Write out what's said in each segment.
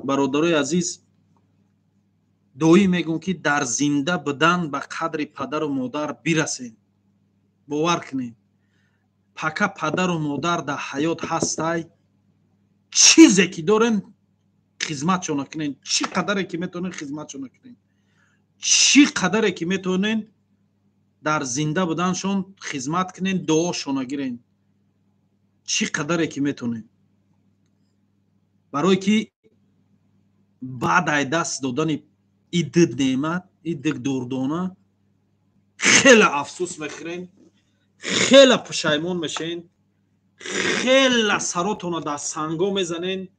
Бародарои азиз, доим мегӯм, ки дар зинда будан ба қадри падару модар бирасем. Бовар кунед, пока падару модар дар ҳаёт ҳастай, чизе ки дорем, хизматшона кунем. Чӣ қадаре ки метавонем, хизматшона кунем. Чӣ қадаре ки метавонем, дар зинда буданшон хизмат кунем, дуошона гирем, чӣ қадаре ки метавонем, барое ки баъд ай даст додани и ду неъмат, и ду дурдона, хеле афсӯс мехӯрем, хеле пушаймон мешен, хеле саротона дар санго мезанен,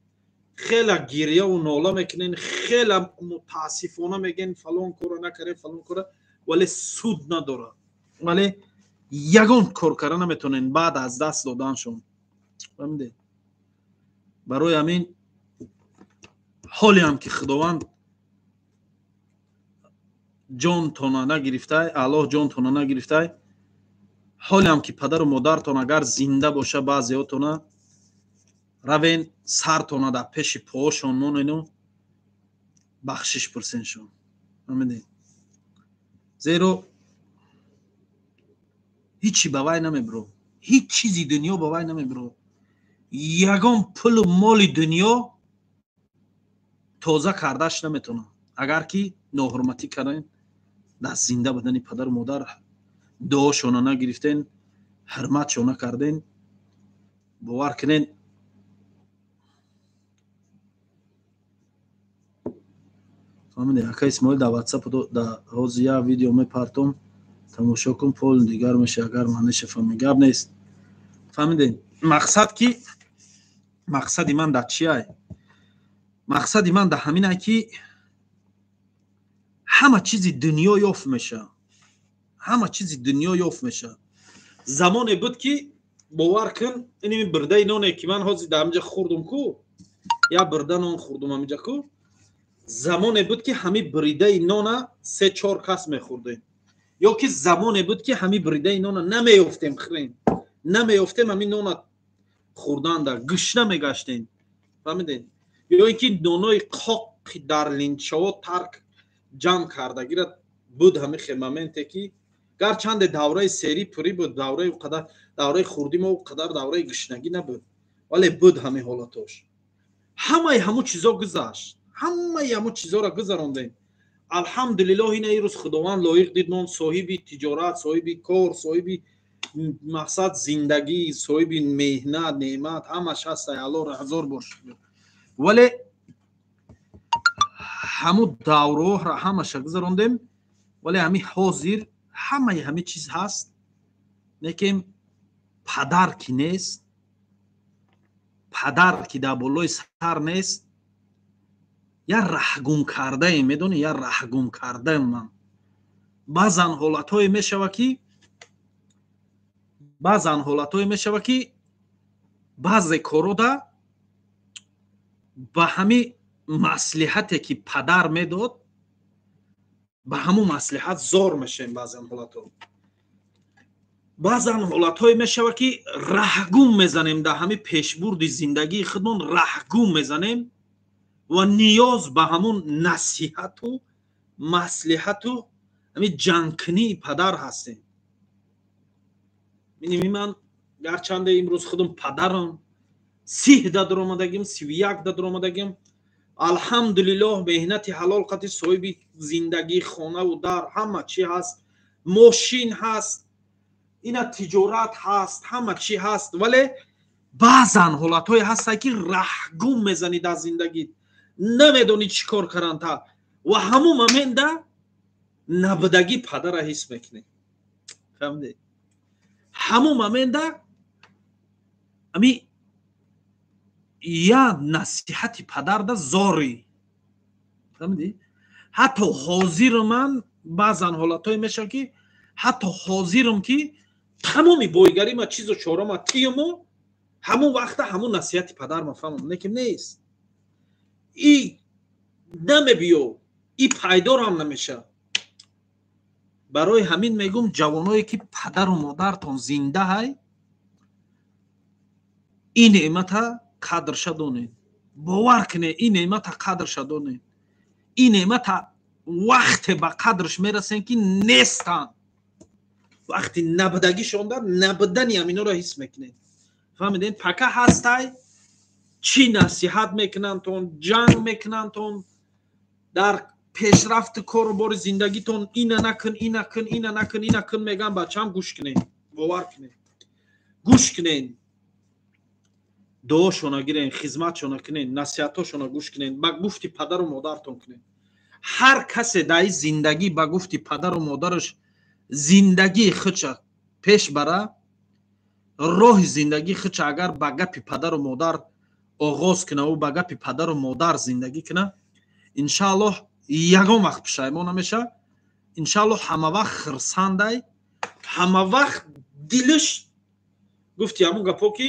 хеле гирьяву нола мекунен, хеле мутаассифона мегӯен: фалон кора накардем, фалон кора. Вале суд надорад, вале ягон кор карда наметавонен баъд аз даст доданшон. Фаҳмидед? Барои ҳамин, ҳолеам ки Худованд ҷонтона нагирифтай, Аллоҳ ҷонтона нагирифтай, ҳолеам ки падару модартон агар зинда боша, баъзеҳотона равен, сартона дар пеши поҳошон монену бахшиш пурсеншон. Фаҳмидед? Зеро ҳичи ба вай намебиро, ҳеҷ чизи дунё ба вай намебиро, ягон пулу моли дунё тоза кардаш наметавонад, агар ки ноҳурматӣ кардем дар зинда будани падару модар, дуошона нагирифтен, ҳурматшона карден. Бовар кунен. Фаҳмидед? Ака Исмоил, дар Ватсап дар ҳозир як видео мепартом, тамошо кун, пол дигар меша, агар маъниша фаҳми. Гап нест. Фаҳмидед? Мақсад ки, мақсади ман дар чиай? Мақсади ман дар ҳаминай, ки ҳама чизи дунё ёфт меша, ҳама чизи дунё ёфт меша. Замоне буд, ки бовар кун, иними бирдаи ноне, ки ман ҳозир дар ҳаминҷа хӯрдум ку, як бирда нон хӯрдум ҳаминҷа ку, замоне буд, ки ҳами бридаи нона се чор кас мехӯрдем, ё ки замоне буд, ки ҳами бридаи нона намеёфтем хӯрем, намеёфтем. Ҳамин нона хӯрданда гушна мегаштем. Фаҳмидед? Ё ин ки нонои қоқи дар линчаҳо тарк ҷамъ кардагира буд. Ҳамин хел моменте, ки гарчанде давраи серӣ пурӣ буд, давраи қадар, давраи хурдӣ мо қадар давраи гушнагӣ набуд, вале буд ҳамин ҳолатош. Ҳамаи ҳамун чизо гузашт, ҳамаи ҳамун чизоро гузарондем, алҳамдулиллоҳ. Ина ирӯз Худованд лоиқ дид, мон соҳиби тиҷорат, соҳиби кор, соҳиби мақсад зиндагӣ, соҳиби меҳнат, неъмат, ҳамаш ҳастай, Аллоҳро ҳазор бор шукр. Вале ҳамун давроҳро ҳамаша гузарондем, вале ҳамин ҳозир ҳамаи ҳамин чиз ҳаст, лекин падар ки нест, падар ки дар болои сар нест, як раҳгум кардаем, медонӣ, як раҳгум кардаем. Ман баъзан ҳолатҳое мешава, ки баъзан ҳолатҳое мешава, ки баъзе корода ба ҳамин маслиҳате, ки падар медод, ба ҳамун маслиҳат зор мешавем. Баъзан ҳолатҳо, баъзан ҳолатҳое мешава, ки раҳгум мезанем, дар ҳамин пешбурди зиндагии худмон раҳгум мезанем ва ниёз ба ҳамун насиҳату маслиҳату ҳамин ҷангкунии падар ҳастем. Миними ман гарчанде имрӯз худам падарам, 30 да дуромадагим, 31 да дуромадагим, алҳамдулиллоҳ, меҳнати ҳалол қати соҳиби зиндагӣ, хонаву дар, ҳама чӣ ҳаст, мошин ҳаст, ина тиҷорат ҳаст, ҳама чӣ ҳаст, вале баъзан ҳолатҳое ҳастанд, ки раҳгум мезанӣ дар зиндагит, намедонӣ чӣ кор каранта, ва ҳамун момента набудагӣ падара ҳис мекунӣ. Фаҳмидед? Ҳамун момента ами як насиҳати падарда зорӣ. Фаҳмидӣ? Ҳатто ҳозир ман баъзан ҳолатҳое мешавад, ки ҳатто ҳозирам, ки тамоми бойгарима, чизу чорама тиюму ҳамун вақта ҳамун насиҳати падарма фаҳмам, лекин нест, и намебиё, и пайдорам намешавад. Барои ҳамин мегӯм, ҷавоное, ки падару модартон зинда ҳай, ин неъмата қадрша донед. Бовар кунед, ин неъмата қадрша донед. Ин неъмата вақте ба қадрш мерасем, ки нестанд. Вақти набудагишонда набудани ҳаминоро ҳис мекунед. Фаҳмидед? Пока ҳастай, чӣ насиҳат мекунандтон, ҷанг мекунандтон, дар пешрафти кору бори зиндагитон ина накун, ина кун, ина накун, ина кун мегӯям, бачаам, гӯш кунед, бовар кунед, гӯш кунед, дуошона гирен, хизматшона кунед, насиҳатошона гӯш кунед, ба гуфти падару модартон кунед. Ҳар касе дар ин зиндагӣ ба гуфти падару модараш зиндагии худша пеш бара, роҳи зиндагии худша агар ба гапи падару модар оғоз куна, ӯ ба гапи падару модар зиндагӣ куна, иншааллоҳ ягон вақт пушаймон намешавад. Иншааллоҳ ҳама вақт хирсандай, ҳама вақт дилаш гуфти ҳамун гапо ки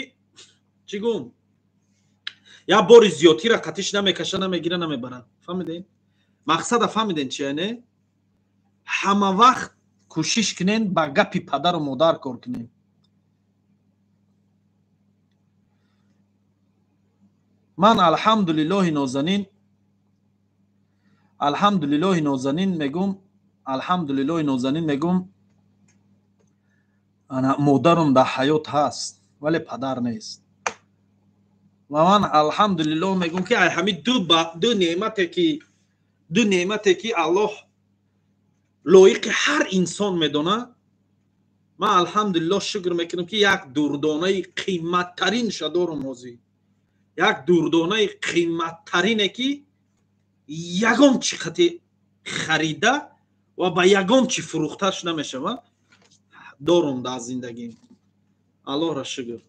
чӣ гум, як бори зиёдтира қатиш намекаша, намегира, намебарад. Фаҳмидем? Мақсада фаҳмидем чи не? Ҳама вақт кӯшиш кунен ба гапи падару модар кор кунен. Ман алҳамдулиллоҳи нозанин, алҳамдулиллоҳи нозанин мегум, алҳамдулиллоҳи нозанин мегум, ана модарам дар ҳаёт ҳаст, вале падар нест. Ва ман алҳамдулиллоҳ мегум, ки ай ҳами ду неъмате ки, ду неъмате ки Аллоҳ лоиқи ҳар инсон медонад, ман алҳамдулиллоҳ шукр мекунам, ки як дурдонаи қиматтаринша дорам ҳозир. Як дурдонаи қиматтарине, ки ягон чӣ қати харида ва ба ягон чӣ фурӯхташ намешавад, дорум дар зиндагим. Аллоҳро шукр.